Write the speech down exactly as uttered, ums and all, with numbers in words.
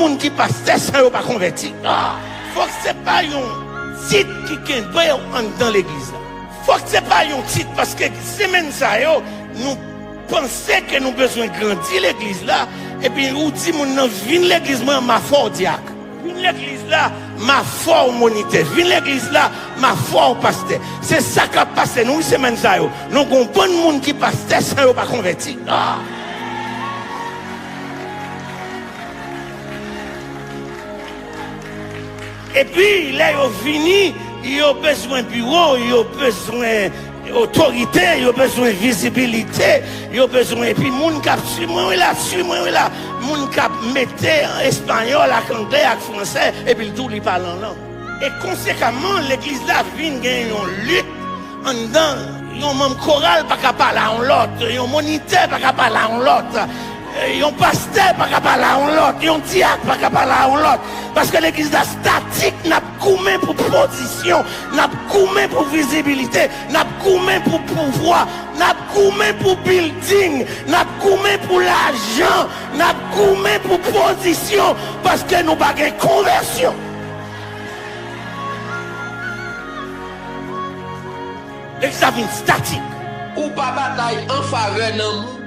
moun ki pastè san yo pa konvèti. Ah! Fòk se pa yon tit ki kenbe w anndan legliz la. Fòk se pa yon tit, paske semèn sa yo, nou panse ke nou bezwen grandi legliz la, epi ou di moun nan, "Vin legliz mwen, m a fè w dyak. Vin legliz la, m a fè w monitè. Vin legliz la, m a fè w pastè." Se sa k ap pase nou, wi, semèn sa yo. Nou gon bann moun ki pastè san yo pa konvèti. Ah! Epi, lè yo vini, yo bezwen biwo, yo bezwen otorite, yo bezwen vizibilite, yo bezwen, epi moun k ap swiv mwen, wi la, swiv mwen, wi la, moun k ap mete an espanyòl ak anglè ak fransè, epi l tou li pale an lang. E konsekaman, legliz la vin gen yon lit anndan. Yon manm koral pa ka pale a yon lòt, yon monitè pa ka pale a yon lòt, yon pastè pa ka pale a yon lòt, yon dyak pa ka pale a yon lòt. Paske legliz la statik, n ap goumen pou pozisyon, n ap goumen pou vizibilite, n ap goumen pou pouvwa, n ap goumen pou bilding, n ap goumen pou lajan, n ap goumen pou pozisyon, paske nou pa gen konvèsyon. Legliz la vin statik. Ou pa batay an favè nan moun.